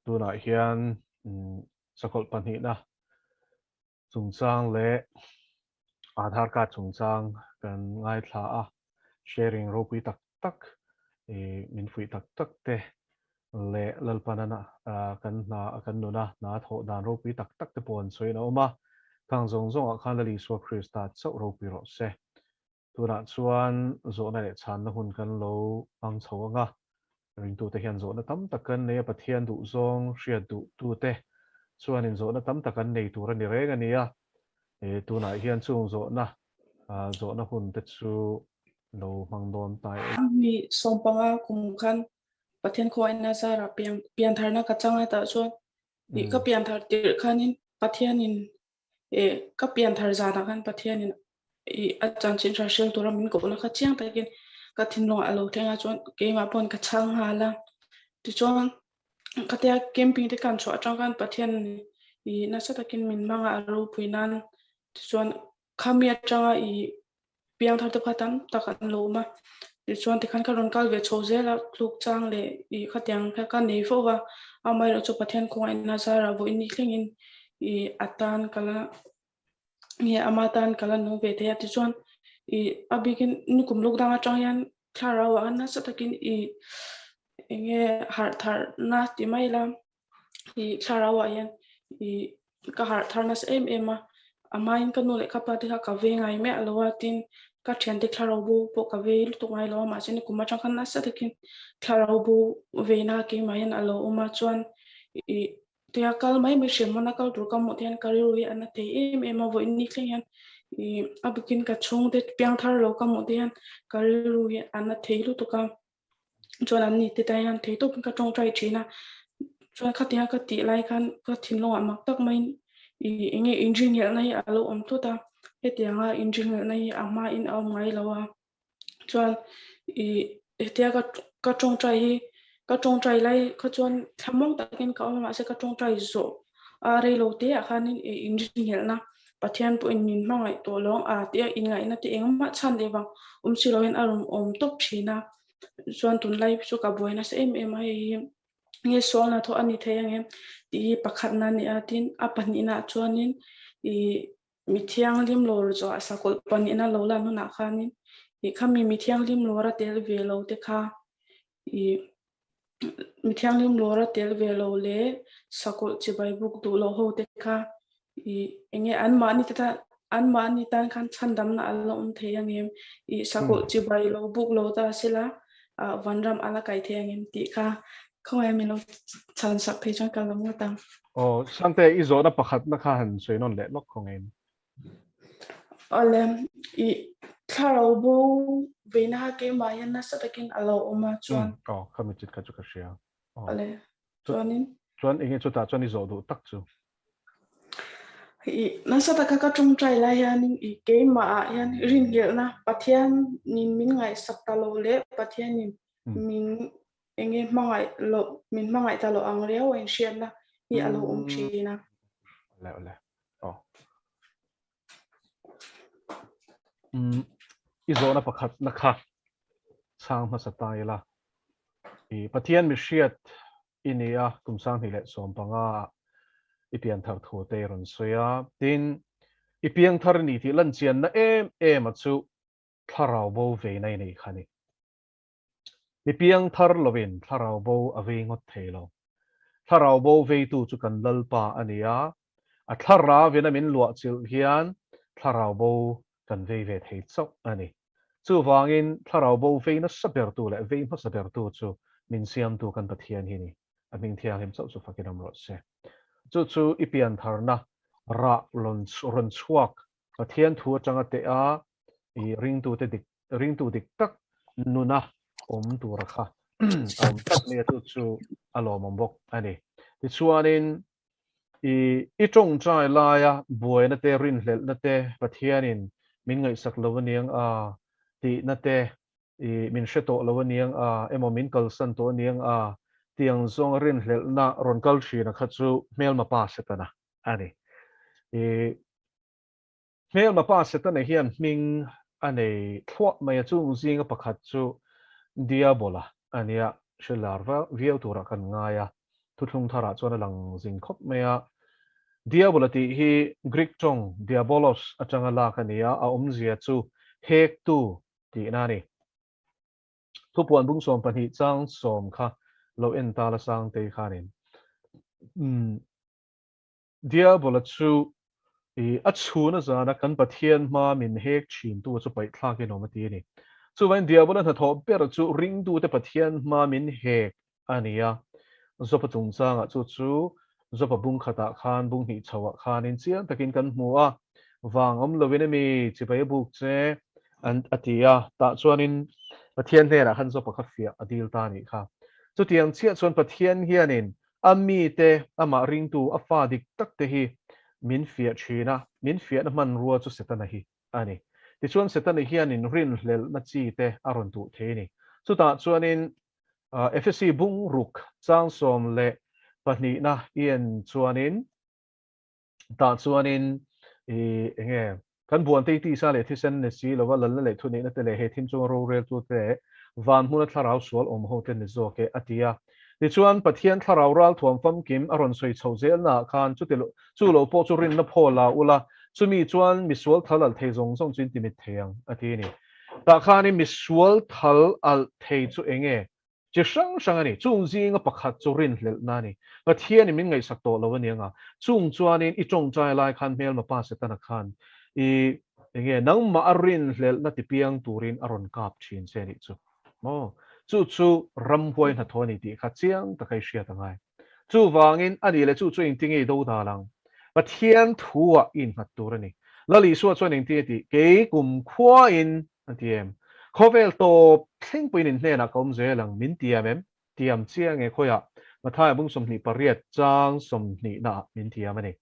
Tunah hian sakawlh pahnihna chungchang leh Aadhaar card chungchang kan ngaithla a, sharing ropui tak tak, min fuih tak tak te leh Lalpana kan hna kan nuna hna thawh dan ropui tak tak te pawh an sawiin a awm a, khang zawng zawngah khan Lal Isua Krista chauh ropui rawh se. Tunah chuan zawhna leh chhanna hun kan lo hmang chho ang a, ringtute hian zawhna tam tak kan nei a, Pathian duhzawng hriat duhtute chuanin zawhna tam tak an nei tur a ni reng a ni a, tunah hian chung zawhna zawhna hun te chu lo hmang dawn ta e. Mi sawmpanga kum khan Pathian khawngaihna zarah pian piantharna ka chang a tah chuan ka pianthar tirh khanin Pathianin ka pianthar zanah khan Pathianin i a chanchin hra hrel tura min kohna kha chiang takin ka thinlungah a lo thleng a chuan keimah pawn ka chhang nghal a tichuan khatia camping te kan chhuah atang khan Pathian i nasa takin min hmang a a ropui nan tichuan khami atanga i piangthar te kha tam tak an lo awm a tichuan tikhan ka rawn kal ve chho zel a tluk chang leh i khatiang kha ka nei fo va amaherawhchu Pathian khawngaihna zarah vawiin ni thlengin i atan ka la nge ama tan ka la nung ve thei a tichuan i a bikin nikum luk dang atang hian thlarau ah nasa takin i enge harh thar na ti mai la i thlarau ah hian i ka harh thar nasa em em a amahin ka nu leh ka pa te kha ka ve ngai miah lo a tin ka thiante thlarau bo pawh ka ve lutuk ngai lo a mahse nikum atang khan nasa takin thlarau bo ve na keimah hian a lo awm a chuan i Tia kal mai mai hriam hmana kal tur ka hmuh te hian ka rilru hi a na thei em em a, vawiin ni thleng hian ih a bikin ka chhungte piangthar lo ka hmuh te hian ka rilru hi a na thei lutuk a, chuan an ni te tan hian thei tawpin ka tawngtai thin a, chuan khatianga ka tih lai khan ka thinlungah mak tak maiin ih eng nge inringelhna hi a lo awm thut a, hetianga inringelhna hi a hmain a awm ngai lo a. Chuan ih hetia ka ka tawngtai hi ka tawngtai lai kha chuan thlamuang takin ka awm a mahse ka tawngtai zawh a reilo te ah khanin ih inrinhelhna Pathian pawhin min hmangaih tawh lo ang a tia inngaihna te engmah chhan leh vang awm si loin a rawn awm tawp thin a chuan tunlai chu ka buai nasa em em a hei hi nge sualna thawh a ni thei ang em tih hi pakhatna a ni a tin a pahnihna ah chuanin ih Mi thianghlim lawr zawh sakawlh pahnihna lo lan hunah khanin ih khami mi thianghlim lawra tel ve lo te kha ih mi thianghlim lawra tel ve lo leh sakawlh chibai buk duh lo ho te kha ih enge anmahni te tan anmahni tan khan chhandamna a la awm thei ang em ih sakawlh chibai lo buk lo ta sela ah vanram a la kai thei ang em tih kha khawngaih min lo chhan sak phei chuan ka lo ngawt ang. Aw, Sangte, i zawhna pakhatna kha han sawi nawn leh lawk khawngin. Awle, i thlarau bo veina kha keimah hian nasa takin a lo awm a, chuan. Aw, khami chit kha chu ka hria. Awle, chuanin. Chuan enge chutah chuan i zawh duh tak chu? I nasa taka ka tawngtai lai hianin i keimah ah hian rinhlelhna Pathianin min ngaihsak ta lo leh Pathianin min enge hmangaih loh min hmangaih ta loh ang riau a inhriatna hi a lo awm thin a. Awle awle aw. I zawhna pakhat na kha chhang hmasa ta ila. I Pathian mi hriat i ni a, kum 2015 ah i pianthar thu te i rawn sawi a. Tin, i piangthar ni tih lanchianna em em a chu thlarau bo veina i nei kha a ni. Mi piangthar lovin thlarau bo a vei ngawt thei lo. Thlarau bo veitu chu kan Lalpa a ni a, a thlaravin a min luahchilh hian thlarau bo kan vei ve thei chauh a ni. Chuvangin thlarau bo vei nasa bertu leh vei hmasa bertu chu min siamtu kan Pathian hi ni. A hming thianghlim chauh chu fakin awm rawh se. Chu chu i piantharna rah rawn chhuak Pathian thu atanga teh a, i ringtute dik ringtu dik tak nuna awm tura kha a awm tlat mai a, chu chu a lawmawm bawk a ni. Tichuanin i i tawngtai laia buaina te, rinhlelhna te, Pathianin min ngaihsak lo aniang a tihna te, i min hre tawh lo aniang a emaw min kalsan tawh aniang a tiang zawnga rinhlelhna rawn kal thina kha chu hmelma pa Setana a ni. I Hmelma pa Setana hian hming a nei thluah mai a, chung zinga pakhat chu Diabola a nia, hre lar viau turah kan ngai a. Thuthlung tharah chuan a lang zing khawp mai a. Diabola tih hi Greek tawng diabolos atanga lak a ni a, a awmzia chu hektu tihna a ni. Thupuan bung 12 chang 10 kha lo en ta la Sangtei khanin. Umm. Diabola chu i a chhun a zana kan Pathian hma min hek thintu chu paihthlak in awm a ti a ni. Chuvangin Diabola hnathawh ber chu ringtute Pathian hma min hek a ni a. Jopa chungchangah chu chu Jopa bung khatah khan bung hnih chhoah khanin chiang takin kan hmu a, vang awm lovin emi chibai a buk che an a ti a, tah chuanin Pathian hnenah khan Jopa kha fiah a dil ta a nih kha. Chutiang chiah chuan Pathian hianin A mite, amah ringtu, a fa dik tak te hi min fiah thin a, min fiahna hmanrua chu Setana hi a ni. Tichuan Setana hianin rinhlelhna chi te a rawn tuh thei a ni. Chutah chuanin Efesi bungruk chang 12na i en chuanin, Tah chuanin i enge kan buantei tisa leh thisen ni si lova lalna leh thuneihna te leh he thim chunga roreltu te leh van hmuna thlarau sual awm ho te ni zawk e a ti a. Tichuan Pathian thlarau ralthuam famkim a rawn sawi chho zelnaah khan chuti lo chu lo pawh chu rinna phaw la ula chumi chuan misual thal alh thei zawng zawng chu in timit thei ang a ti a ni. Tah khanin misual thal alh thei chu enge Chi hrang hrang a ni. Chung zinga pakhat chu rinhlelhna a ni. Pathianin min ngaihsak tawh lo a ni anga, chung chuanin i tawngtai lai khan hmelma pa Setana khan i enge nangmah a rinhlelhna ti piang turin a rawn kap thin che a nih chu. Maw? Chu chu ramhuai hnathawh a ni tih kha chiang taka i hriat a ngai. Chuvangin a nih leh chu chu engtin nge i do dal ang? Pathian thu-ah i innghat tur a ni. Lal Isua chuan engtin nge tih? Kei kum khuain A ti em? Khawvel tawp thleng pawhin in hnenah ka awm zel ang, min tiam em? Tiam chiang e khawiah Mathaia bung 28 chang 20 naah min tiam a ni.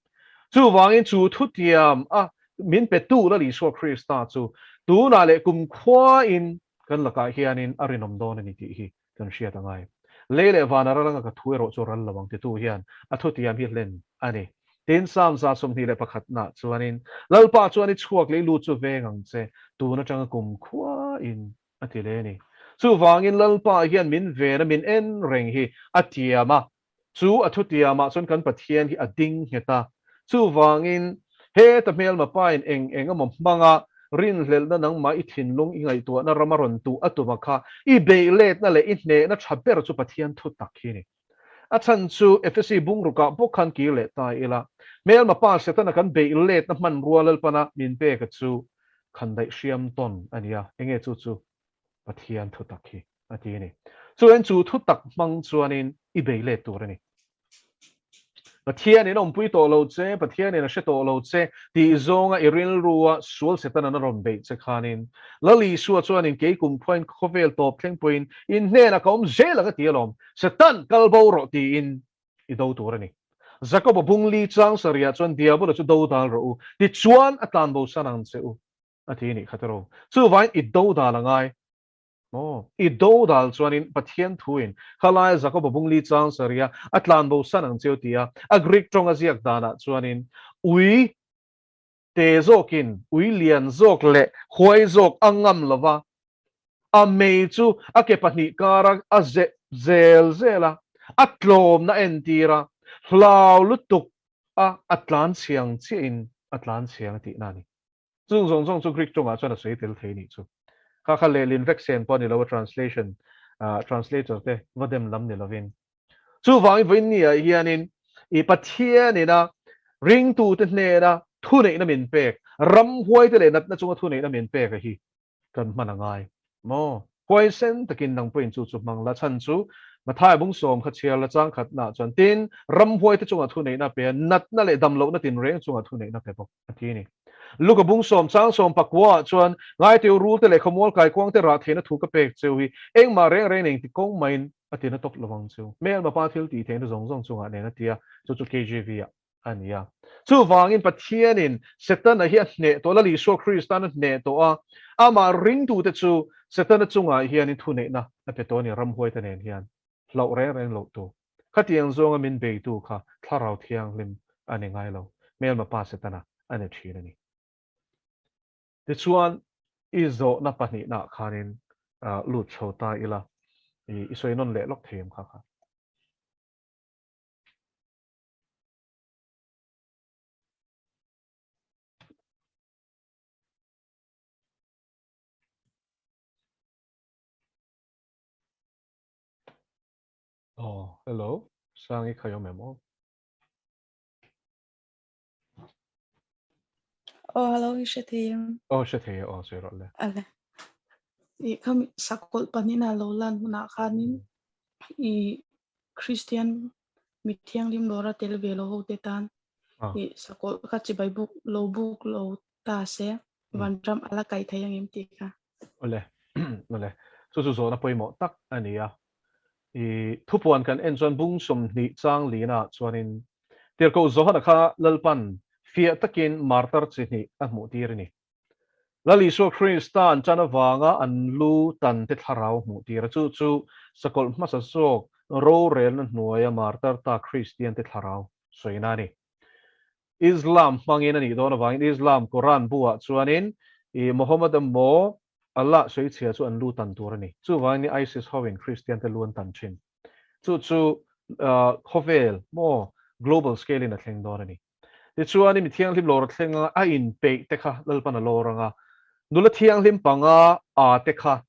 Chuvangin chu thutiam a min petu Lal Isua Krista chu tunah leh kumkhuain kan lakah hianin a rinawm dawn a ni tih hi kan hriat a ngai. Lei leh vana ralanga ka thu erawh chu ral lo ang titu hian a thutiam hi hlen a ni. Tin, Psalm 121 nah chuanin, Lalpa chuan i chhuak leh i lut chu veng ang che, tun atanga kum khuain a ti leh a ni. Chuvangin Lalpa hian min ven a, min en reng hi a tiam a, Chu a thutiamah chuan kan Pathian hi a ding nghet a. Chuvangin, heta hmelma pain eng eng emaw hmanga rinhlelhna nangmah i thinlung i ngaihtuahna rama rawn tuh a tuma kha i beihletna leh i hnehna tha ber chu Pathian thu tak hi a ni. A chhan chu Efesi bungrukah bawk khan kir leh ta ila, hmelma pa Setana kan beihletna hmanrua Lalpana min peka chu khandaih hriam tawn a ni a. Enge chu chu Pathian thu tak hi? a ti a ni. Chuan chu thu tak hmang chuanin i bei let tur a ni. Pathianin a awmpui tawh lo che, Pathianin a hre tawh lo che tih zawnga i rilrua sual Setana'n a rawn beih che khanin Lal Isua chuanin kei kum khuain khawvel tawp thleng pawhin in hnenah ka awm zel ang a ti alawm, Setan kal bo rawh tiin i do tur a ni. Jakoba bung li chang sarihah chuan Diabola chu do dal rawh u, tichuan a tlanbo san ang che u a ti a nih kha tiraw. Chuvangin i do dal a ngai. Aw, i do dal chuanin Pathian thuin khalaia Jakoba bungli chang saria a tlanbo san ang cheu tia a Greek tawng a ziak danah chuanin ui te zawkin ui lian zawk leh huai zawk a ngam lova, a mei chu a ke pahnih kara a zeh zel zel a, a tlawmna a entir a, hlau lutuk a a tlan chhiang chiahin a tlan chhiang a tihna a ni. Chung zawng zawng chu Greek tawngah chuan a sawi tel thei nih chu. Kha kha lehlin vek sen pawh a ni lo a, translation, translator te va dem lam ni lovin. Chuvangin vawiin ni ah hianin i Pathianin a ringtute hnena thuneihna min pek, ramhuaite leh natna chunga thuneihna min pek a hi kan hman a ngai maw? Huaisen takin nang pawhin chu chu hmang la, chhan chu Mathaia bung 10 kha chhiar la chang khatnaah chuan tin, ramhuaite chungah thuneihna pe a, natna leh damlohna tinreng chungah thuneihna pe bawk a ti a ni. Luka bung 10 chang 19 ah chuan Ngaiteu rulte leh khawmual kaikuangte rah theihna thu ka pek cheu hi engmah reng reng eng ti kawng maiin a tina tawp lo ang cheu. Hmelma pa thil tih theihna zawng zawng chungah nen a ti a, chu chu KJV ah a ni a. Chuvangin Pathianin Setana hi a hneh tawh, Lal Isua Krista'n a hneh tawh a, amah ringtute chu Setana chungah hianin thuneihna a pe tawh a ni, ramhuaite nen hian hlauh reng reng loh tur. Khatiang zawnga min beitu kha Thlarau Thianghlim a ni ngai lo, hmelma pa Setana a ni thin a ni. Tichuan, i zawhna pahnihnaah khanin lut chho ta ila, i sawi nawn leh lawk thei em kha kha? Aw, hello, Sangi kha i awm em aw? Aw, hello, i hre thei em? Aw, hre thei e, aw, sawi rawh le. Ale. I khami sakawlh pahnihna lo lan hunah khanin i Kristian mi thianghlim lawra tel ve lo ho te tan i sakawlh kha chibai buk lo buk lo ta se vanram a la kai thei angem tih kha. Awle, awle. Chu chu zawhna pawimawh tak a ni a. I thupuan kan en chuan bung 20 chang lina chuanin Tirhkoh Johana kha Lalpan fiah takin martar chi hnih a hmuh tir a ni. Lal Isua Krista an tan avanga an lu tan te thlarau hmuh tir a, chu chu sakawlh hmasa zawk rorelna hnuaia martar ta Kristian te thlarau sawina a ni. Islam hmangin a nih dawn avangin Islam Quran bu-ah chuanin i Mohammed emaw Allah sawichhia chu an lu tan tur a ni. Chuvangin ni ISIS hoin Kristian te lu an tan thin. Chu chu khawvel maw global scale in a thleng dawn a ni. Tichuan i mi thianghlim lawr a thleng anga a inpeih te kha Lalpan a lawr anga nula thianghlim panga a te kha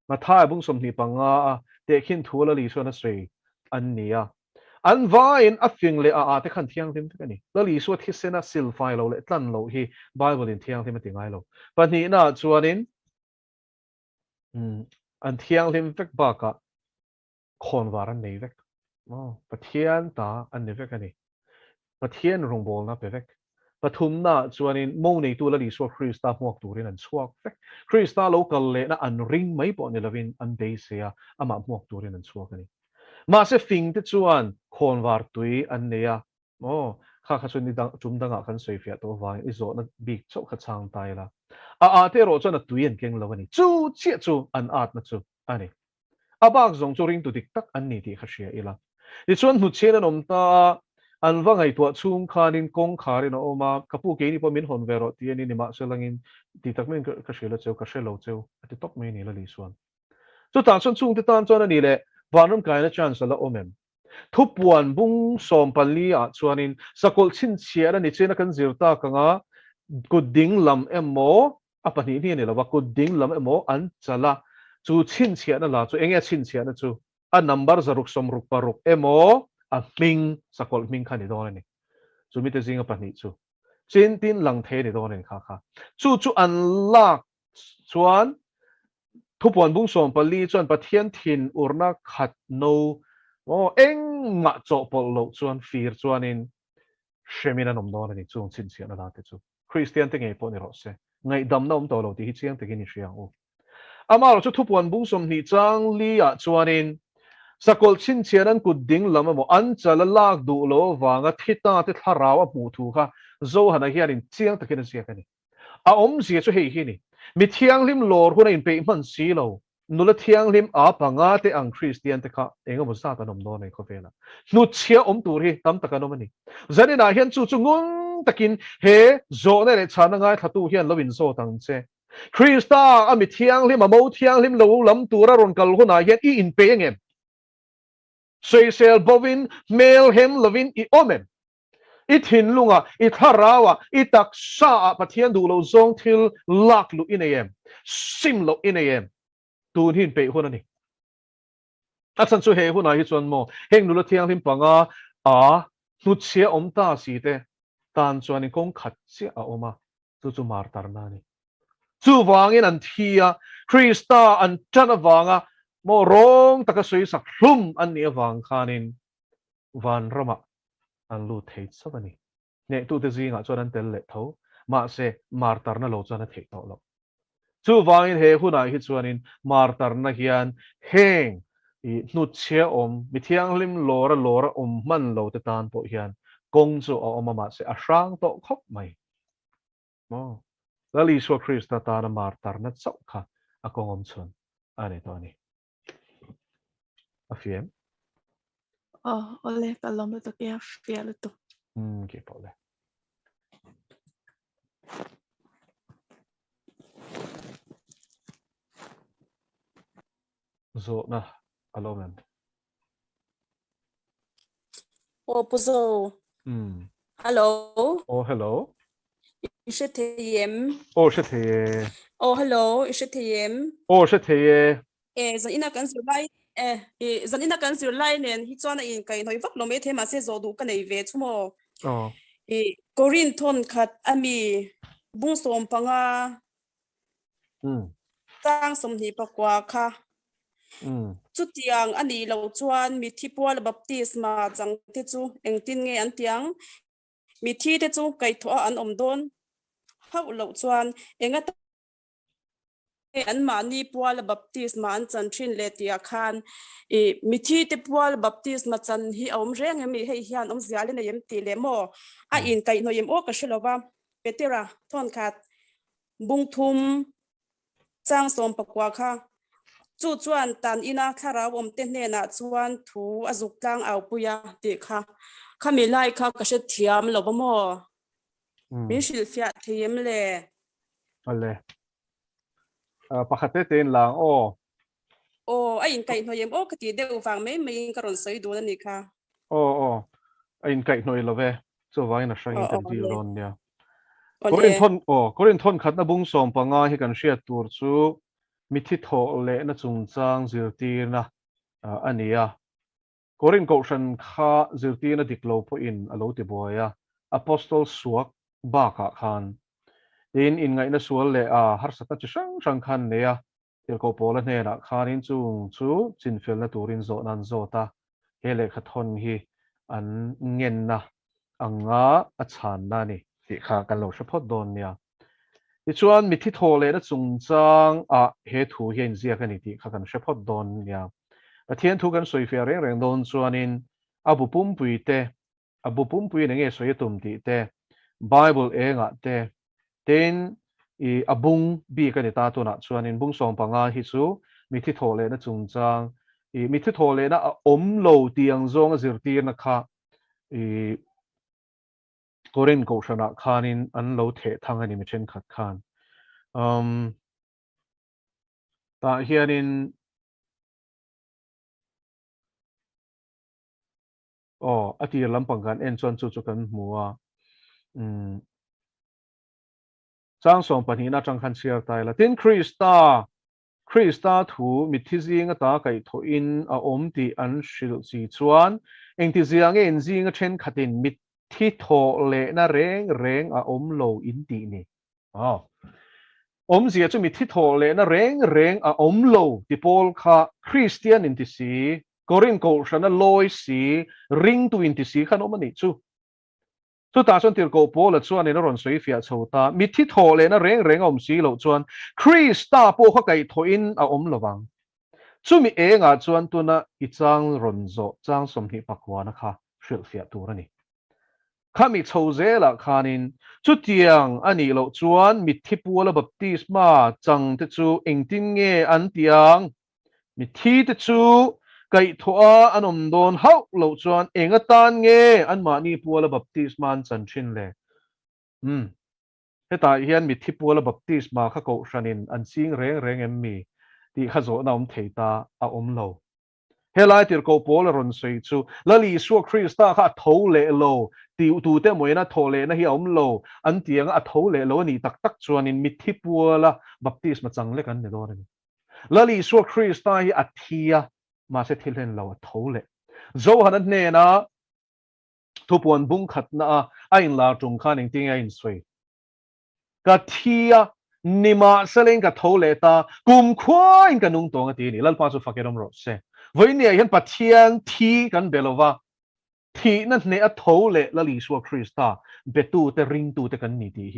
Mathai bung 25 a tehkhin thu Lal Isuan a sawi an ni a. An vaiin a fing leh a a te khan thianghlim vek a ni. Lal Isua thisena silfai lo leh tlan loh hi Bible in thianghlim a ti ngai lo. Pahnihnaah chuanin an thianghlim vek bakah khawnvar an nei vek. Aw, Pathian ta an ni vek a ni. Pathian rawngbawlna pe vek. Pathumnaah chuanin mo neitu Lal Isua Krista hmuak turin an chhuak vek. Krista lo kal lehna an ring mai pawh ni lovin an beisei a, amah hmuak turin an chhuak a ni. Mahse fingte chuan khawnvar tui an nei a, Aw, kha kha chu ni dang, tum dangah kan sawi fiah tawh avangin i zawhna bik chauh kha chhang ta ila. A ate erawh chuan a tui an keng lo a ni. Chu chiah chu an atna chu a ni. A bak zawng chu ringtu dik tak an ni tih kha hria ila. Tichuan hnutchhian an awm ta a, an va ngaihtuah chhung khanin kawngkharin a awm a, ka pu keini pawh min hawn ve rawh tih a ni, nimahselangin ti tak maiin ka hria lo cheu, ka hre lo cheu a ti tawp mai a ni Lali chuan. Chutah chuan chungte tan chuan a ni leh vanram kaina chance a la awm em? Thupuan bung 14 ah chuanin sakawlh chhinchhiahna ni chena kan zir tak anga kut ding lam emaw a pahnih hnih a ni lo va, kut ding lam emaw an chal a, chu chhinchhiahna la chu eng nge a chhinchhiahna chu? A number 166 emaw a hming sakawlh hming kha a ni dawn a ni. Chu mite zinga pahnih chu chin tin lang thei a ni dawn a ni kha kha. Chu chu an lak chuan Thupuan bung 14 chuan Pathian thin urna khat no aw engmah chawhpawlh loh chuan fir chuanin hremin an awm dawn a ni chung chhinchhiahna la te chu. Kristian te ngei pawh ni rawh se. Ngaihdamna awm tawh lo tih hi chiang takin i hria ang u. Amaherawh chu Thupuan bung 20 chang li ah chuanin Sakawlh chhinchhian an kut ding lam emaw an chal a lak duh lo avanga thi ta te thlarau a hmuh thu kha Johana hianin chiang takin a ziak a ni. A awmzia chu hei hi a ni, Mi thianghlim lawr hun a inpeih hman si lo, nula thianghlim a panga te ang Kristian te kha eng emaw zat an awm dawn a ni khawvelah. Hnutchhia awm tur hi tam tak an awm a ni. Zaninah hian chu chu ngun takin he zawhna leh chhana ngaithlatu hian lo inzawt ang che. Krista a mi thianghlim, a mo thianghlim lo lam tura rawn kal hunah hian i inpeih ang em? Sawisel bovin, hmel hem lovin i awm em? I thinlungah, i thlarauah, i taksaah Pathian duh loh zawng thil lak luh i nei em? Sim loh i nei em? Tun hi inpeih hun a ni. A chhan chu he hunah hi chuan maw heng nula thianghlim panga a hnutchhia awm ta si te tan chuanin kawng khat chiah a awm a, chu chu martarna a ni. Chuvangin an thi a, Krista an tan avanga maw rawng taka sawisak hlum an nih avang khanin vanramah an lut thei chauh a ni. Hnehtute zingah chuan an tel leh tho, mahse martarna lo chuan a theih tawh loh. Chuvangin he hunah hi chuanin martarna hian heng i hnutchhia awm, mi thianghlim lawra lawra awm hman lo te tan pawh hian kawng chu a awm a, mahse a hrang tawh khawp mai. Maw? Lal Isua Krista tana martarna chauh kha a kawng awm chhun a ni tawh a ni. A fiam. Aw, awle, ka lawm lutuk e, a fiah lutuk. Umm, ke pawh le. Zawhna a lawm em? Aw, Pu Zo. Umm. Hello. Aw, hello. I hre thei em? Aw, hre thei e. Aw, hello, i hre thei em? Aw, hre thei e. E, zan ina kan zir lai. E, i zanina kan zirlai nen hi chuan a inkaihhnawih vak lo mai thei mahse zawh duh ka nei ve chu maw. Aw. I Korin thawn khat a mi bung 15 chang 24 kha. Chutiang a nih loh chuan mithi puala baptisma chang te chu engtin nge an tiang? Mithi te chu kaihthawh a an awm dawn hauh loh chuan enga Hei anmahni puala baptisma an chan thin leh tihah khan i mithi te puala baptisma chan hi a awm reng em i hei hian awmzia a la nei em tih leh maw a inkaihhnawih em aw ka hre lo va. Petera thawnkhat bung thum chang 19 kha chu chuan tan ina thlarau awmte hnenah chuan thu a zuk tlang au pui a tih kha khami lai kha ka hrethiam lo va maw min hrilhfiah thei em le? Awle. Pakhat te tein lang aw. Aw, a inkaihhnawih em aw ka tih deuh vang mai maiin ka rawn sawi dun a nih kha. Aw aw, a inkaihhnawih lo ve, chuvangin a hrangin kan dil dawn nia. Korin thawn aw, Korin thawn khatna bung 15 hi kan hriat tur chu mithi thawh lehna chungchang zirtirna a ni a. Korin kohhran kha zirtirna dik lo pawhin a lo ti buai a, Apostol suak bakah khan tin inngaihna sual leh a harsatna chi hrang hrang khan nei a, Tirhkoh Paula hnenah khanin chung chu chinfelna turin zawhna an zawt a, he lehkha thawn hi an ngenna anga a chhanna a ni tih kha kan lo hre phawt dawn nia. Tichuan, mithi thaw lehna chungchang ah he thu hi a inziak a ni tih kha kan hre phawt dawn nia. Pathian thu kan sawifiah reng reng dawn chuanin a bu pumpui te, a bu pumpuiin enge sawi a tum tih te, Bible engah te, tin i a bung bik a ni ta tunah chuanin bung 15 hi chu mithi thaw lehna chungchang, i mithi thaw lehna a awm lo tih ang zawnga zirtirna kha i Korin kohhranah khanin an lo theh thang a ni mi thenkhat khan. Um, tah hianin aw a tir lampang kan en chuan chu chu kan hmu a. Um, chang 12 na atang khan chhiar ta ila. Tin Krista Krista thu mitthi zing ata kaihthawhin a awm tih an hrilh si chuan, engtizia nge in zinga thenkhatin mitthi thawh lehna reng reng a awm lo in tih ni? Aw. Awmzia chu mitthi thawh lehna reng reng a awm lo ti pawl kha Kristian inti si, Korin kohhrana lawi si, ringtu inti si khan awm a nih chu. Chutah chuan Tirhkoh Paula chuanin a rawn sawi fiah chho ta, Mitthi thawh lehna reng reng a awm si loh chuan Krista pawh kha kaihthawhin a awm lo vang. Chumi engah chuan tuna i chang rawn zawh chang 29 kha hrilhfiah tur a ni. Khami chho zelah khanin chutiang a nih loh chuan mitthi puala baptisma changte chu engtin nge an ti ang? Mitthi te chu kaihthawh a an awm dawn hauh loh chuan eng atan nge anmahni puala baptisma an chan thin le? Umm. Hetah hian mitthi puala baptisma kha kohhranin an ching reng reng em mi? tih kha zawhna awm thei ta a awm lo. Helai tirhkoh Paula rawn sawi chu Lal Isua Krista kha a tho leh lo tih tute mawina thawh lehna hi a awm lo an ti anga a tho leh lo a nih tak tak chuanin mitthi puala baptisma chang lek an ni dawn a ni. Lal Isua Krista hi a thi a, mahse thil hlen lo a tho leh. Johana hnena thupuan bung khatna a a inlar tum khan engtin nge a insawi? Ka thi a, nimahsela ka tho leh ta, kumkhuain ka nung tawng a ti a ni. Lalpa chu fak in awm rawh se. Vawinia hian Pathian thi kan be lova, thihna hneh a tho leh Lal Isua Krista betute, ringtute kan ni tih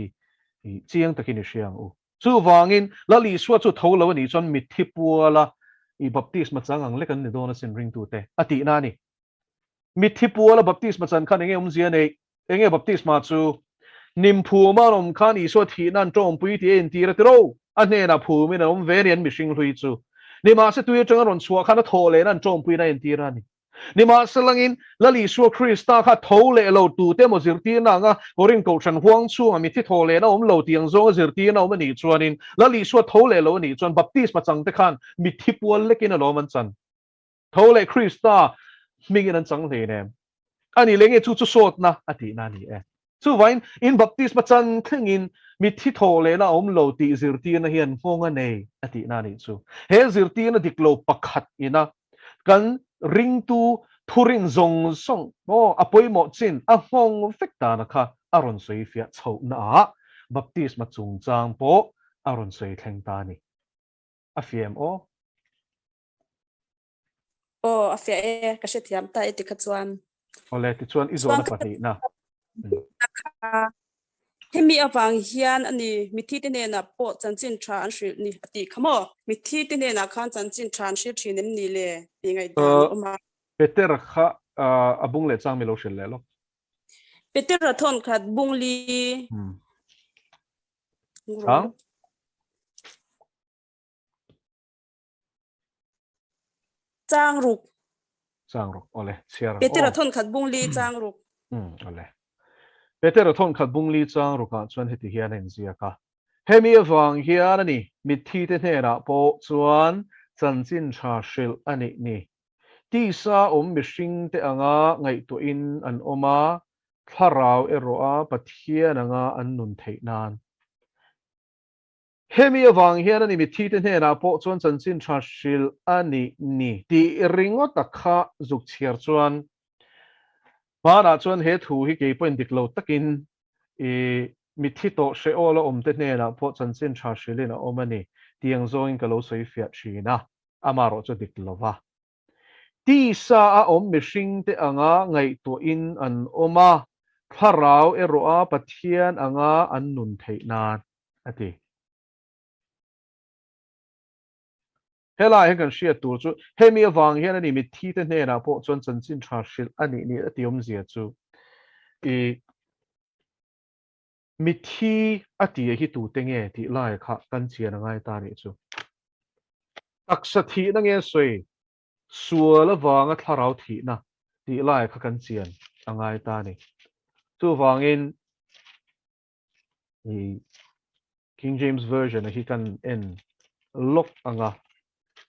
hi chiang takin i hria ang u. Chuvangin, Lal Isua chu tho lo a nih chuan mitthi puala i baptisma chang ang lek an ni dawn asin ringtute, a tihna a ni. Mitthi puala baptisma chan khan enge awmzia neih? Enge baptisma chu? Hnim phuma an awm khan Isua thihna an tawngpui tih a intir a ti ro. A hnenah phumin an awm ve a ni an mihring hlui chu. Nimahse tui atanga rawn chhuah khan a thawh lehna an tawngpuina a intir a ni. Nimahselangin, Lal Isua Krista kha tho leh lo tute emaw zirtirna anga Korin Kohhran huang chhunga mithi thaw lehna awm lo tih ang zawnga zirtirna awm a nih chuanin, Lal Isua tho leh lo a nih chuan baptisma changte khan mithi pual lekin alawm an chan. Tho leh Krista hmingin an chang hleinem. A nih leh nge chu chu sawtna a tihna a ni e. Chuvain, in baptisma chan thlengin mithi thaw lehna a awm lo tih zirtirna hian nghawng a nei a tihna a nih chu. He zirtirna dik lo pakhat ina. Kan ringtu thurin zawng zawng maw a pawimawh chin a nghawng vek dana kha a rawn sawi fiah chhohna ah baptisma chungchang pawh a rawn sawi thleng ta a ni. A fiah em aw? Aw, a fiah e, ka hrethiam ta e tikha chuan. Awle, tichuan i zawhna pahnihna. Hemi avang hian a ni, mitthi te hnenah pawh chanchin tha an hrilh ni a tih kha maw? Mitthi te hnenah khan chanchin tha an hrilh thin em ni le tih ngaihdan a awm a. Petera kha a bung leh chang mi lo hrilh leh lawk. Petera thawnkhat bung li. Chang? Chang ruk. Chang ruk. Awle, chhiar ang. Petera thawn khat bung li chang ruk. Awle. Petera thawn khat bung li chang rukah chuan heti hian a inziak a. Hemi avang hian a ni, mitthi te hnenah pawh chuan chanchin tha hrilh a nih ni. Tisa awm mihring te anga ngaihtuahin an awm a, thlarau erawh a Pathian anga an nun theih nan. Hemi avang hian a ni mitthi te hnenah pawh chuan chanchin tha hrilh a nih ni tih ringawt a kha zuk chhiar chuan hmanah chuan he thu hi kei pawhin dik lo takin i mitthi tawh hre awl a awm te hnenah pawh chanchin tha hrilhin a awm a ni tih ang zawngin ka lo sawi fiah thin a, amaherawh chu dik lo va. Tisa a awm mihring te anga ngaihtuahin an awm a, thlarau erawh a Pathian anga an nun theih nan. a ti. Helai hian kan hriat tur chu hemi avang hian a ni mitthi te hnenah pawh chuan chanchin tha hrilh a nih ni a ti awmzia chu i mitthi a ti hi tute nge tih lai kha kan chian a ngai ta nih chu. Taksa thihna nge sawi sual avanga thlarau thihna tih lai kha kan chian a ngai ta ni. Chuvangin i King James Version a hi kan en lawk anga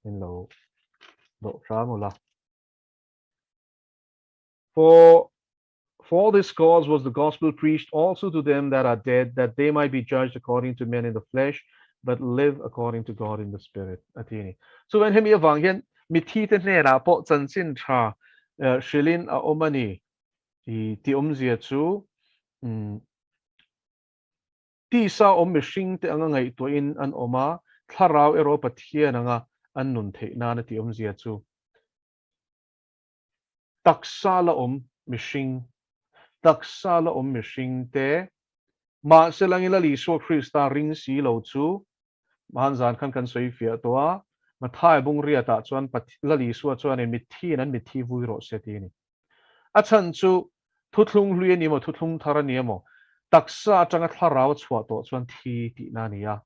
in lo dawh hram ula. For for this cause was the gospel preached also to them that are dead, that they might be judged according to men in the flesh, but live according to God in the spirit. A ti ni. Chuan hemi avang hian mithi te hnenah pawh chanchin tha hrilhin a awm a ni. I ti awmzia chu Tisa awm mihringte anga ngaihtuahin an awm a, thlarau erawh Pathian anga an nun theih nan a tih awmzia chu taksa la awm mihring, taksa la awm mihringte, mahse langin Lal Isua Krista ring si lo chu Mahan zan khan kan sawi fiah tawh a, Mathai bung riatah chuan Lal Isua chuanin mithiin an mitthi vui rawh se ti a ni. A chhan chu thuthlung hlui a ni emaw, thuthlung thar a ni emaw, taksa atanga thlarau a chhuah tawh chuan thi tihna a ni a.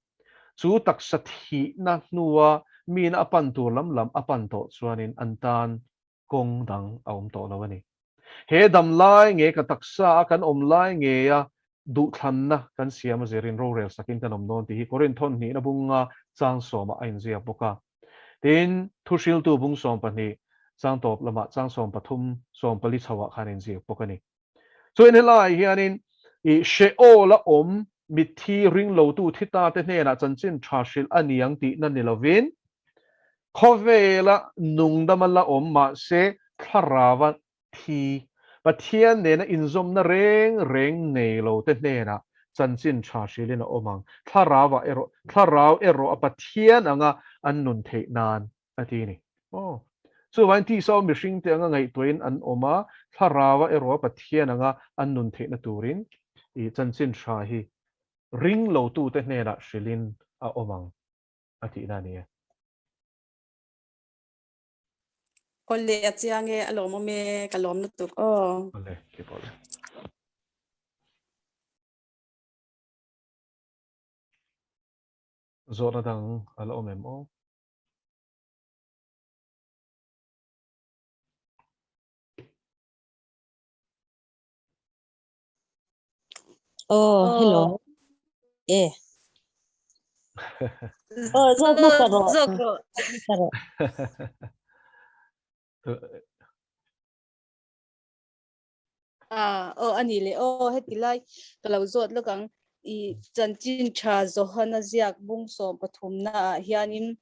Chu taksa thihna hnua miin a pan tur lam lam a pan tawh chuanin an tan kawng dang a awm tawh lo a ni. He dam lai nge ka taksa a kan awm lai ngeia duhthlanna kan siam a zirin rorel sakin kan awm dawn tih hi Korinth thawn hnihna bunga chang sawmah a inziak bawk a. Tin, thuhriltu bung 12 chang tawp lamah chang 13, 14 chhoah khan a inziak bawk a ni. Chuan helaiah hianin i Sheol a awm mitthi ringlotu thi ta te hnenah chanchin tha hrilh a ni ang tihna ni lovin, khawvela nungdama la awm mahse thlarava thi, Pathian nena inzawmna reng reng nei lo te hnenah chanchin tha hrilhin a awm ang. Thlarauah erawh, thlarau erawh a Pathian anga an nun theih nan a ti a ni. Aw. Chuvangin tisa awm mihring te anga ngaihtuahin an awm a, thlarauah erawh a Pathian anga an nun theihna turin i chanchin tha hi ring lotute hnenah hrilhin a awm ang a tihna a ni e. Awle a chiang e, a lawmawm e, ka lawm lutuk aw. Awle, keep awle. Zawhna dang a la awm em aw? Oh, hello. Eh. Oh, zawk hmasa rawh. Zawk rawh. Hmasa rawh. Ah, oh ani le oh heti lai ka lo zawt lawk ang i chanchin tha Johana ziak bung 13 na ah hianin.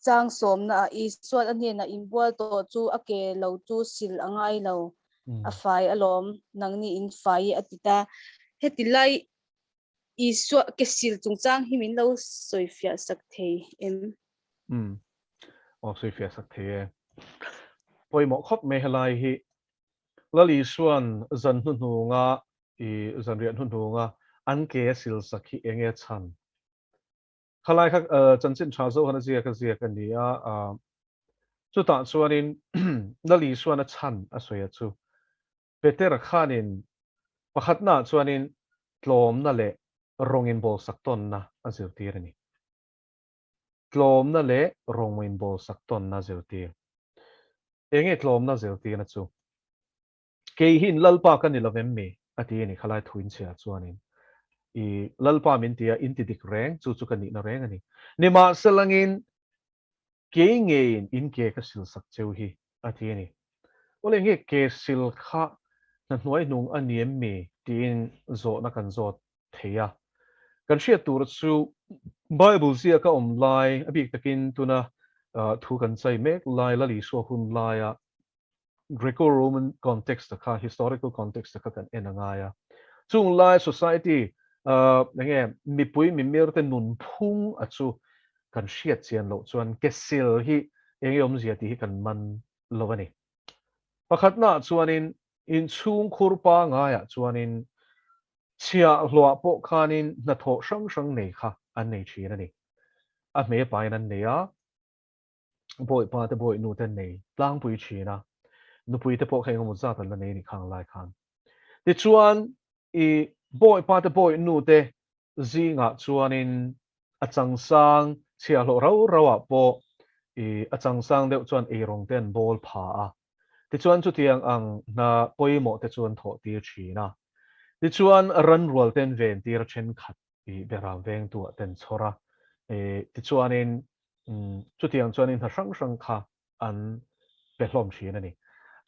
Chang sawmna ah Isuan a hnenah inbual tawh chu a ke lo chu sil a ngai lo, a fai alawm, nangni in fai e a ti ta. Heti lai Isua ke sil chungchang hi min lo sawifiah sak thei em? Umm. Aw sawifiah sak thei e. Pawimawh khawp mai helai hi. Lal Isuan zan hnuhnunga i zanriah hnuhnunga an ke a sil sak hi enge chhan? Khalai kha chanchin tha Zohan a ziak a ziak a ni a, chutah chuanin Lal Isuan a chhan a sawi a chu. Petera khanin pakhatnaah chuanin tlawmna leh rawng inbawlsak tawnna a zirtir a ni. Tlawmna leh rawng inbawlsak tawnna a zirtir. Enge tlawmna zirtirna chu? Kei hi in Lalpa ka ni lo vem mi? a ti a ni. Khalai thu inchhiah chuanin i Lalpa min ti a, in ti dik reng, chu chu ka nihna reng a ni. Nimahselangin kei ngeiin in ke ka silsak cheu hi, a ti a ni. Awle nge ke sil kha hna hnuai hnung a ni em mi? tiin zawhna kan zawt thei a. Kan hriat tur chu Bible ziaka awm lai, a bik takin tuna thu kan chai mek lai, Lal Isua hun laia Greco-Roman context kha, historical context kha kan en a ngai a. Chung lai society enge mipui mimir te nunphung a chu kan hriat chian loh chuan ke sil hi enge awmzia tih hi kan man lo a ni. Pakhatnaah chuanin inchhungkhur pangaiah chuanin chhiahhlawh pawh khanin hnathawh hrang hrang nei kha an nei thin a ni. A hmei pain an nei a. Bawipa te bawihnu te nei tlangpui thin a, nupui te pawh kha engemaw zat an la nei a ni khang lai khan. Tichuan i bawipa te bawihnu te zingah chuanin a changsang chhiahhlawh rau rau ah pawh i a changsang deuh chuan eirawng te an bawl pha a, tichuan chutiang ang hna pawimawh te chu an thawh tir thin a, tichuan ranrual te an ven tir a thenkhat i beram vengtu ah ten chhawr a, i tichuanin chutiang chuanin hna hrang hrang kha an pe hlawm thin a ni.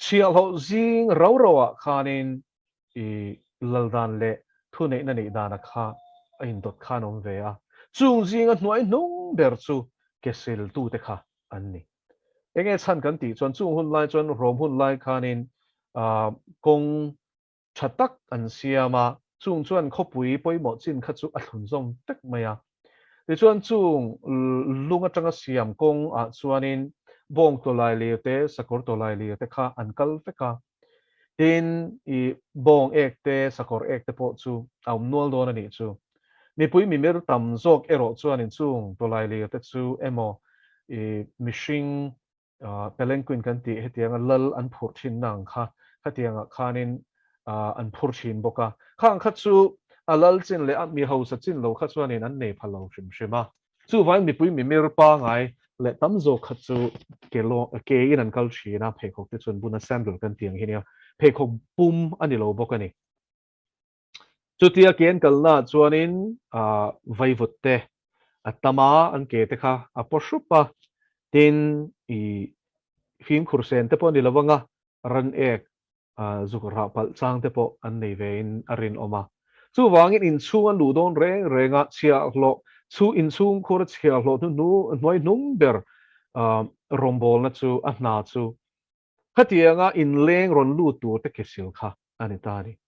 Chhiahhlawh zing rau rau ah khanin i laldan leh thuneihna neih dana kha a indawt khan awm ve a, chung zinga hnuai hnung ber chu ke siltute kha an ni. Enge chhan kan tih chuan chung hun lai chuan Rom hun lai khanin kawng tha tak an siam a, chung chuan khawpui pawimawh chin kha chu a thlun zawm vek mai a. Tichuan chung lung atanga siam kawng ah chuanin bawng tawlai lir te, sakawr tawlai lir te kha an kal vek a. Tin, i bawng ek te, sakawr ek te pawh chu a awm nual dawn a nih chu. Mipui mimir tam zawk erawh chuanin chung tawlai lir te chu emaw i mihring Palanquin kan tih hetianga lal an phurh thinna ang kha khatiangah khanin an phur thin bawk a. Khang kha chu a lal chin leh a mi hausa chin lo kha chuanin an nei pha lo hrim hrim a. Chuvangin mipui mimir pangai leh tam zawk kha chu ke lawng ke in an kal thin a, pheikhawk te chuan bun a sandal kan tih ang hi nia, pheikhawk pum a ni lo bawk a ni. Chutia ke an kalnaah chuanin vaivut te a tam a, an ke te kha a paw hrup a, tin i fimkhur sen te pawh a ni lo anga ran ek zuk rah palh chang te pawh an nei ve in a rinawm a. Chuvangin inchhung an luh dawn reng reng a, chhiahhlawh chu inchhung khur a chhiahhlawh hnu hnuai hnung ber rawngbawlna chu a hna chu Khatianga inleng rawn lut tur te kesil kha a ni ta a ni.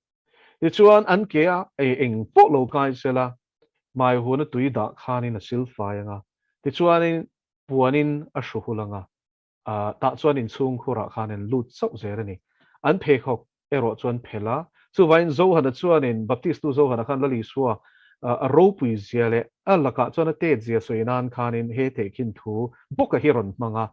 Tichuan an ke a ei eng pawh lo kai sela, hmai huna tui dah khanin a sil fai anga, tichuanin puanin a hru hul anga, tah chuan inchhung khurah khan an lut chauh zel a ni. An pheikhawk erawh chuan phelh a, chuvangin Zohana chuanin Baptistu Zohana khan Lal Isua a ropui zia leh a lakah chuan a tet zia sawi nan khanin he tehkhin thu bawka hi rawn hmang a,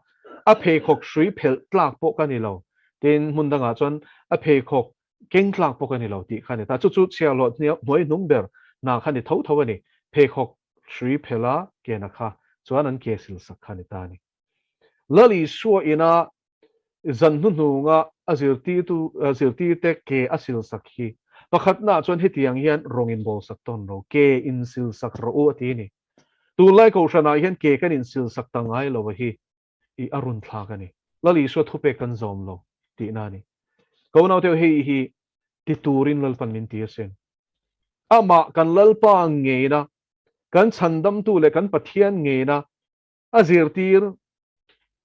a pheikhawk hrui phelh tlak pawh ka ni lo, tin hmun dangah chuan a pheikhawk keng tlak pawh ka ni lo tih kha a ni ta. Chu chu chhiahhlawh hnuai hnung ber hna kha ni tho tho a ni, pheikhawk hrui phelh a kena kha chuan an ke silsak kha a ni ta a ni. Lal Isua ina Zan hnuhnunga a zirtirtu zirtirte ke a silsak hi pakhatnaah chuan hetiang hian rawng inbawlsak tawn lo, ke insilsak rawh u a ti a ni. Tunlai kohhranah hian ke kan insilsak ta ngai lo a hi i a run thlak a ni. Lal Isua thupek kan zawm lo tihna a ni. Ko naute hei hi ti turin Lalpan min ti asin. Amah kan Lalpa ngeina, kan chhandamtu leh kan Pathian ngeina a zirtir.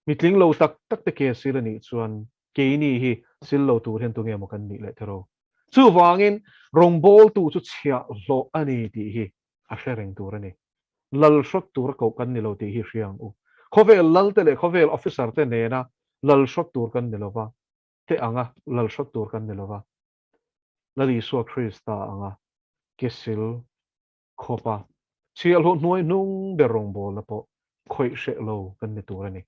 Mi tling lo tak tak te ke sil a nih chuan keini hi sil lo tur hian tunge maw kan nih leh tero. Chuvangin rawngbawltu chu chhiahhlawh a ni tih hi a hre reng tur a ni. Lal hrawt tur a koh kan ni lo tih hi hria ang u. Khawvel lal te leh khawvel officer te nena lal hrawt tur kan ni lova, te anga lal hrawt tur kan ni lova, Lal Isua Krista anga ke sil khawpa chhiahhlawh hnuai hnung ber rawngbawlna pawh khawih hreh lo kan ni tur a ni.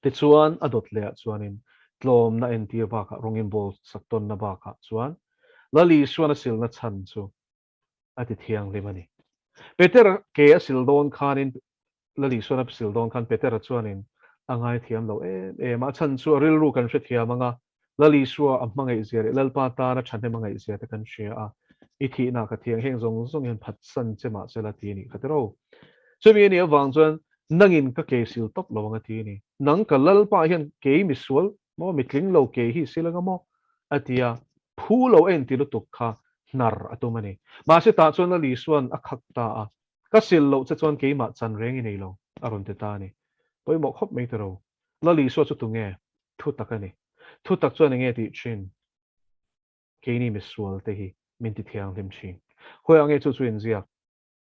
Tichuan, a dawt lehah chuanin tlawmna entir bakah rawng inbawl sak tawnna bakah chuan Lal Isuan a silna chhan chu a ti thianghlim a ni. Petera ke a sil dawn khanin Lal Isuan a sil dawn khan Petera chuanin a ngaithiam lo em em a, a chhan chu a rilru kan hrethiam ang a, Lal Isua a hmangaihzia leh Lalpa tana thahnem a ngaihzia te kan hria a, i thihna ka thiang heng zawng zawng hian phatsan che mah sela ti a nih kha tiraw. Chumi a nih avang chuan nangin ka ke sil tawp lo ang a ti a ni. Nang ka Lalpa hian kei misual maw mi tling lo ke hi sil anga maw? a ti a, phu lo a inti lutuk kha hnar a tum a ni. Mahse tah chuan Lal Isua'n a khak ta a, ka sil loh che chuan keimah chan reng i nei lo a rawn ti ta a ni. Pawimawh khawp mai tiraw. Lal Isua chu tunge? Thutak a ni. Thutak chuan enge tih thin? Keini misual te hi min ti thianghlim thin. Khawiah nge chu chu inziak?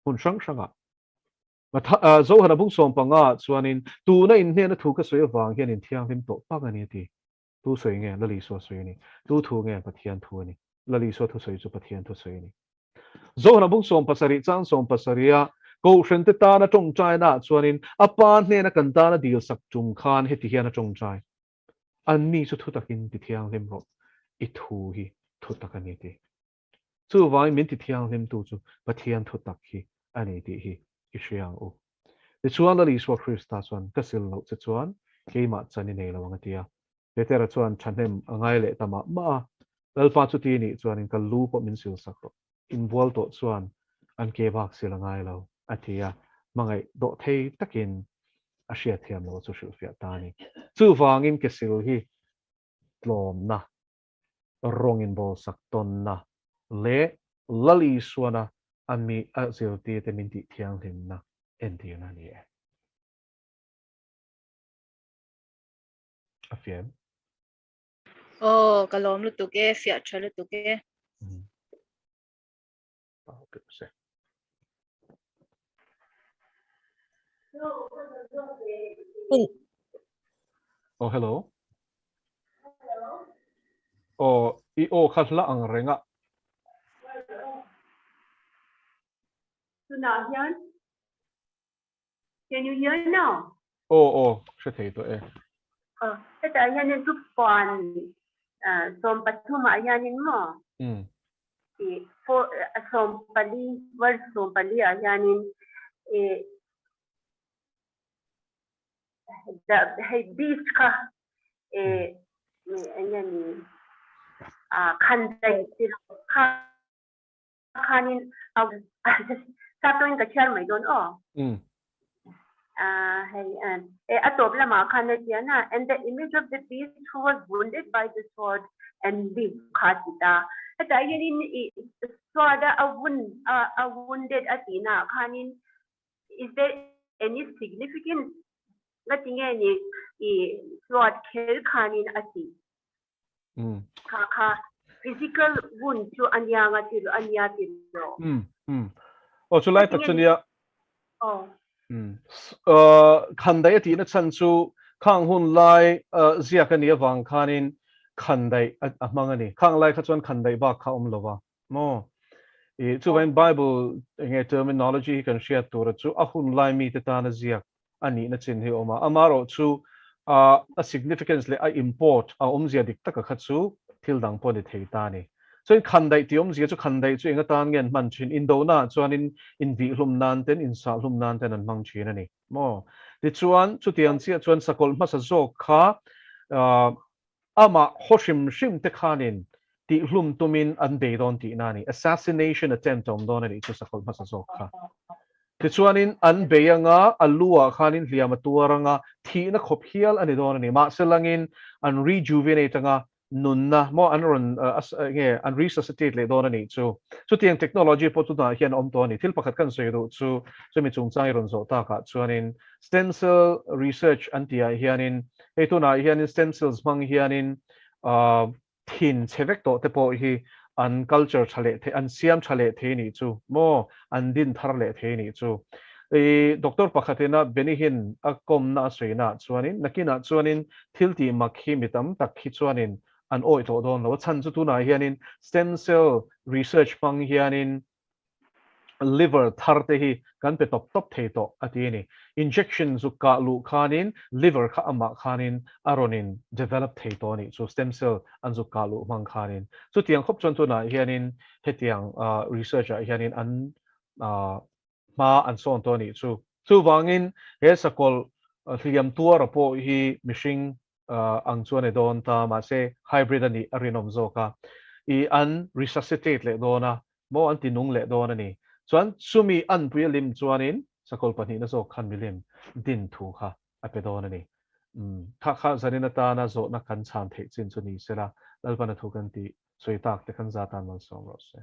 Hmun hrang hrangah. Zohana bung 15 ah chuanin tuna inhnena thu ka sawi avang hian inthianghlim tawh pak a ni a ti. Tu sawi nge? Lal Isua sawi a ni. Tu thu nge? Pathian thu a ni. Lal Isua thusawi chu Pathian thusawi a ni. Zohana bung 70 chang 70 a Kohhran te tana tawngtaina ah chuanin a Pa hnena kan tana dil sak tum khan heti hian a tawngtai, Anni chu thutakin ti thianghlim rawh, i thu hi thutak a ni ti. Chuvangin min ti thianghlimtu chu Pathian thutak hi a ni tih hi i hria ang u. Tichuan Lal Isua Krista chuan ka sil loh che chuan keimah chan i nei lo ang a ti a. Petera chuan thahnem a ngai leh ta mah mah a, Lalpa chuti nih chuanin ka lu pawh min sil sak rawh, inbual tawh chuan an ke bak sil a ngai lo a ti a, hmangaih dawh thei takin a hriatthiam lo chu hrilhfiah ta a ni. Chuvangin ke sil hi tlawmna rawng inbawlsak tawnna leh Lal Isuana a mi a zirtirte min tih thianghlimna entirna a ni e. A fiam. Aw, ka lawm lutuk e, fiah tha lutuk e. Oh, hello. Oh, i aw kha hla ang reng a. Tunah hian Can you hear now? Aw aw, hre thei tawh e. Aw, hetah hianin thupuan 13 ah hianin maw? I four 14 verse 14 ah hianin i the hei beast kha i enge ni a khan daih kha khanin sap tawngin ka chhiar mai dawn aw. Hei e a tawp lamah khan a tian a, and the image of the beast who was wounded by the sword and lived kha a ti ta. Hetah hianin i sword a a wound a wounded a tihnaah khanin is there any significance nga tinge ni i sword kher khanin a tih? Kha kha physical wound chu a nia nga ti a nia ti lo. Aw chu lai tak chu nia. Aw. Khandai a tihna chhan chu khang hun lai ziak a nih avang khanin khandai a hmang a ni. Khang lai kha chuan khandai bak kha awm lo va maw? I chuvangin Bible enge terminology hi kan hriat tura chu a hun lai mite tana ziak a nihna chin hi a awm a, amaherawh chu a significance leh a import, a awmzia dik taka kha chu thil dang pawh a ni thei ta a ni. Chuan khandaih tih awmzia chu khandaih chu eng atan nge an hman thin? Indonaah chuanin invihlum nan ten, insahlum nan ten an hmang thin a ni maw? Tichuan, chutiang chiah chuan sakawlh hmasa zawk kha amah haw hrim hrim te khanin tihhlum tumin an bei dawn tihna a ni. Assassination attempt a awm dawn a nih chu sakawlh hmasa zawk kha. Tichuanin an bei anga a lu ah khanin hliam a tuar anga thihna khawp hial a ni dawn a ni. Mahse langin an rejuvenate anga. nunna maw an rawn nge an resuscitate leh dawn a nih chu. Chutiang technology pawh tunah hian a awm tawh a ni. Thil pakhat kan sawi duh chu chumi chungchang i rawn zawh takah chuanin stem cell research an tihah hianin hei tunah hianin stem cells hmang hianin thin chhe vek tawh te pawh hi an culture tha leh thei an siam tha leh thei nih chu maw an din thar leh thei nih chu. I doctor pakhatina Benny Hinn a kawmna a sawina ah chuanin nakinah chuanin Thil tih mak hi mi tam tak hi chuanin an awih tawh dawn lo. A chhan chu tunah hianin stem cell research hmang hianin liver thar te hi kan pe tawp tawp thei tawh a ti a ni. Injection zuk kah luh khanin liver kha amah khanin a rawn in develop thei tawh a nih chu stem cell an zuk kah luh hmang khanin. Chutiang khawp chuan tunah hianin hetiang research ah hianin an hma an sawn tawh a nih chu. Chuvangin he sakawlh hliam tuara pawh hi mihring ang chuan a ni dawn ta, mahse hybrid a nih a rinawm zawk a, i an resuscitate leh dawn a, maw an ti nung leh dawn a ni. Chuan chumi anpui a lim chuanin sakawlh pahnihna zawk khan milim din thu kha a pe dawn a ni. Umm, kha kha zanin atana zawhna kan chhan theih chin chu ni sela, Lalpana thu kan tih sawi tak te khan za tan malsawm rawh se.